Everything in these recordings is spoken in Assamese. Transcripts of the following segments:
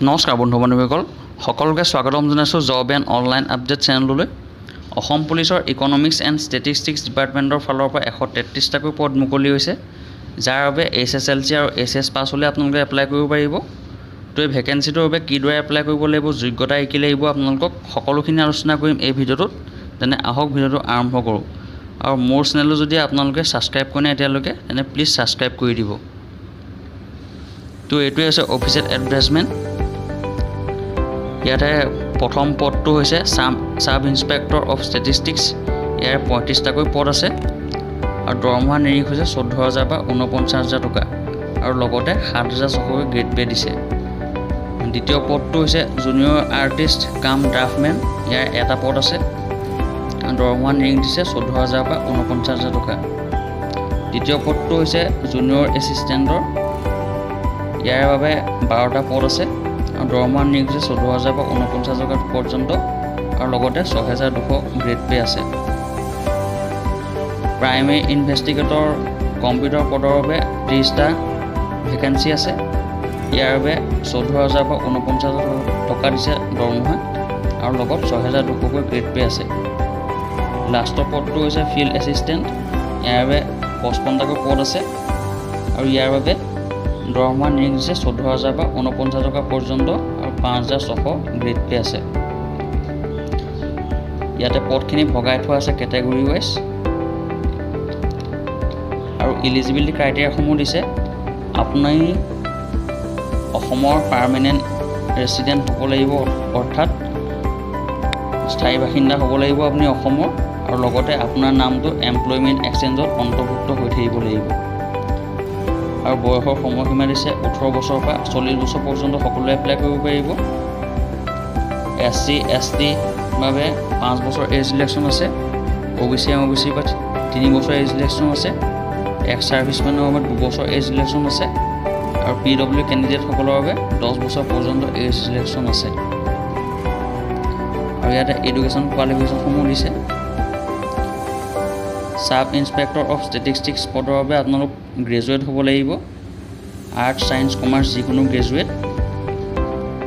নমস্কাৰ বন্ধু বান্ধৱীসকল, সকলোকে স্বাগতম জনাইছোঁ জব এণ্ড অনলাইন আপডেট চেনেলটোলৈ। অসম পুলিচৰ ইকনমিক্স এণ্ড ষ্টেটিষ্টিক্স ডিপাৰ্টমেণ্টৰ ফালৰ পৰা 133টাকৈ পদ মুকলি হৈছে, যাৰ বাবে এইচএছএলচি আৰু এইচএছ পাছ হ'লে আপোনালোকে এপ্লাই কৰিব পাৰিব। তো এই ভেকেঞ্চিটোৰ বাবে কিদৰে এপ্লাই কৰিব লাগিব, যোগ্যতা কি লাগিব আপোনালোকক, সকলোখিনি আলোচনা কৰিম এই ভিডিঅ'টোত। তেনে আহক, ভিডিঅ'টো আৰম্ভ কৰোঁ। আৰু মোৰ চেনেলটো যদি আপোনালোকে ছাবস্ক্ৰাইব কৰা নাই এতিয়ালৈকে, তেনে প্লিজ ছাবস্ক্ৰাইব কৰি দিব। তো এইটোৱে হৈছে অফিচিয়েল এডভাৰটাইজমেণ্ট। ইয়াতে প্ৰথম পদটো হৈছে চাব ইনস্পেক্টৰ অফ ষ্টেটিষ্টিক্স। ইয়াৰ 35টাকৈ পদ আছে আৰু দৰমহা নিৰিখ হৈছে 14,000 পৰা 49,000 টকা আৰু লগতে 7600কৈ গ্ৰেড পে' দিছে। দ্বিতীয় পদটো হৈছে জুনিয়ৰ আৰ্টিষ্ট কাম ড্ৰাফ্টমেন। ইয়াৰ এটা পদ আছে আৰু দৰমহা নিৰিখ দিছে 14,000 পৰা 49,000 টকা। দ্বিতীয় পদটো হৈছে জুনিয়ৰ এছিষ্টেণ্টৰ। ইয়াৰ বাবে 12টা পদ আছে আৰু দৰমহা নিৰিখ হৈছে 14,000 পৰা 49,000 টকা পৰ্যন্ত আৰু লগতে 6200 গ্ৰেড পে' আছে। প্ৰাইমেৰী ইনভেষ্টিগেটৰ কম্পিউটাৰ পদৰ বাবে 30টা ভেকেঞ্চি আছে। ইয়াৰ বাবে 14,000 পৰা 49,000 টকা দিছে দৰমহা আৰু লগত 6200কৈ গ্ৰেড পে' আছে। লাষ্টৰ পদটো হৈছে ফিল্ড এছিষ্টেণ্ট। ইয়াৰ বাবে 55টাকৈ পদ আছে আৰু ইয়াৰ বাবে দৰমহা নিৰিখ দিছে 14,000 পৰা 49 টকা পৰ্যন্ত আৰু 5600 গ্ৰেড পে' আছে। ইয়াতে পদখিনি ভগাই থোৱা আছে কেটেগৰী ৱাইজ আৰু ইলিজিবিলিটি ক্ৰাইটেৰিয়াসমূহ দিছে। আপুনি অসমৰ পাৰ্মানেণ্ট ৰেচিডেণ্ট হ'ব লাগিব, অৰ্থাৎ স্থায়ী বাসিন্দা হ'ব লাগিব আপুনি অসমৰ আৰু লগতে আপোনাৰ নামটো এমপ্লয়মেণ্ট এক্সচেঞ্জত অন্তৰ্ভুক্ত হৈ থাকিব লাগিব। আৰু বয়সৰ সময়সীমা দিছে 18 বছৰৰ পৰা 40 বছৰ পৰ্যন্ত সকলোৱে এপ্লাই কৰিব পাৰিব। এছ চি, এছ টি বাবে 5 বছৰ এজ ৰিলেক্সন আছে। অ' বি চি, এম অ' বি চি বা 3 বছৰ এজ ৰিলেক্সন আছে। এক্স ছাৰ্ভিচমেনৰ বাবে 2 বছৰ এজ ৰিলেক্সন আছে আৰু পি ডব্লিউ কেণ্ডিডেটসকলৰ বাবে 10 বছৰ পৰ্যন্ত এজ ৰিলেক্সন আছে। আৰু ইয়াতে এডুকেশ্যন কোৱালিফিকেশ্যনসমূহ দিছে। চাব ইনস্পেক্টৰ অফ ষ্টেটিষ্টিক্স পদৰ বাবে আপোনালোক গ্ৰেজুৱেট হ'ব লাগিব, আৰ্টছ, ছায়েন্স, কমাৰ্চ যিকোনো গ্ৰেজুৱেট।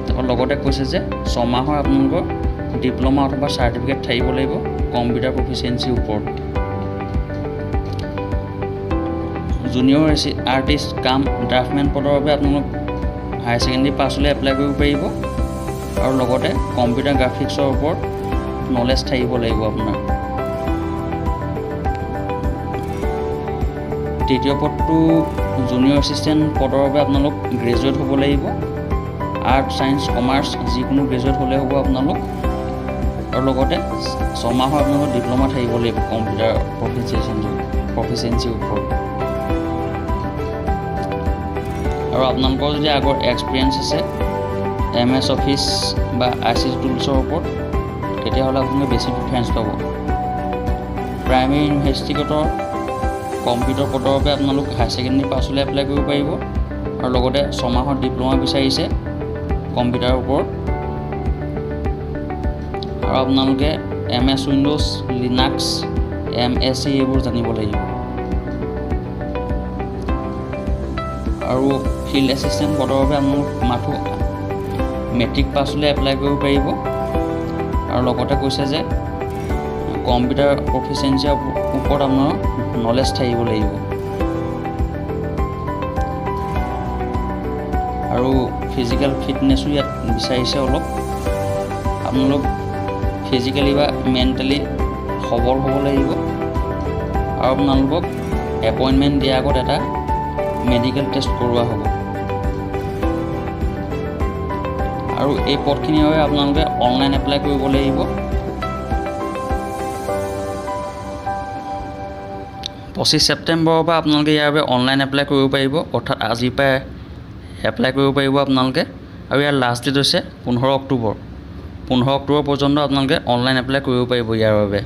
তাৰপৰা লগতে কৈছে যে 6 মাহৰ আপোনালোকৰ ডিপ্ল'মা অথবা চাৰ্টিফিকেট থাকিব লাগিব কম্পিউটাৰ প্ৰফিচিয়েঞ্চিৰ ওপৰত। জুনিয়ৰ আৰ্টিষ্ট কাম ড্ৰাফ্টমেন পদৰ বাবে আপোনালোক হায়াৰ ছেকেণ্ডেৰী পাছ হ'লে এপ্লাই কৰিব পাৰিব আৰু লগতে কম্পিউটাৰ গ্ৰাফিক্সৰ ওপৰত নলেজ থাকিব লাগিব আপোনাৰ। তৃতীয় পদটো জুনিয়ৰ এছিষ্টেণ্ট পদৰ বাবে আপোনালোক গ্ৰেজুৱেট হ'ব লাগিব। আৰ্টছ, ছায়েন্স, কমাৰ্চ যিকোনো গ্ৰেজুৱেট হ'লে হ'ব আপোনালোক আৰু লগতে 6 মাহৰ আপোনালোকৰ ডিপ্ল'মা থাকিব লাগিব কম্পিউটাৰ প্ৰফিচিয়েঞ্চিৰ ওপৰত। আৰু আপোনালোকৰ যদি আগৰ এক্সপিৰিয়েঞ্চ আছে এমএছ অফিচ বা আইচিটি টুলছৰ ওপৰত, তেতিয়াহ'লে আপোনালোকে বেছি প্ৰিফাৰেঞ্চ পাব। প্ৰাইমেৰী ইনভেষ্টিগেটৰ কম্পিউটাৰ পদৰ বাবে আপোনালোক হায়াৰ ছেকেণ্ডেৰী পাছ হ'লে এপ্লাই কৰিব পাৰিব আৰু লগতে 6 মাহৰ ডিপ্ল'মা বিচাৰিছে কম্পিউটাৰৰ ওপৰত। আৰু আপোনালোকে MS Windows, Linux, MSc এইবোৰ জানিব লাগিব। আৰু ফিল্ড এছিষ্টেণ্ট পদৰ বাবে আপোনালোক মাথো মেট্ৰিক পাছ হ'লে এপ্লাই কৰিব পাৰিব আৰু লগতে কৈছে যে কম্পিউটাৰ প্ৰফিচিয়েঞ্চিৰ ওপৰত আপোনাৰ নলেজ থাকিব লাগিব। আৰু ফিজিকেল ফিটনেছো ইয়াত বিচাৰিছে অলপ। আপোনালোক ফিজিকেলি বা মেণ্টেলি সবল হ'ব লাগিব আৰু আপোনালোকক এপইণ্টমেণ্ট দিয়াৰ আগত এটা মেডিকেল টেষ্ট কৰোৱা হ'ব। আৰু এই পদখিনিৰ বাবে আপোনালোকে অনলাইন এপ্লাই কৰিব লাগিব। 25 ছেপ্টেম্বৰৰ পৰা আপোনালোকে ইয়াৰ বাবে অনলাইন এপ্লাই কৰিব পাৰিব, অৰ্থাৎ আজিৰ পৰাই এপ্লাই কৰিব পাৰিব আপোনালোকে। আৰু ইয়াৰ লাষ্ট ডেট হৈছে 15 অক্টোবৰ। 15 অক্টোবৰ পৰ্যন্ত আপোনালোকে অনলাইন এপ্লাই কৰিব পাৰিব ইয়াৰ বাবে।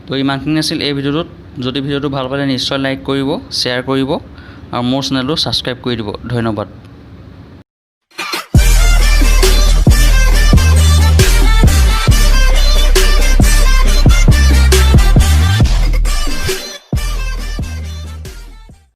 তো ইমানখিনি আছিল এই ভিডিঅ'টোত। যদি ভিডিঅ'টো ভাল পালে, নিশ্চয় লাইক কৰিব, শ্বেয়াৰ কৰিব আৰু মোৰ চেনেলটো ছাবস্ক্ৰাইব কৰি দিব। ধন্যবাদ।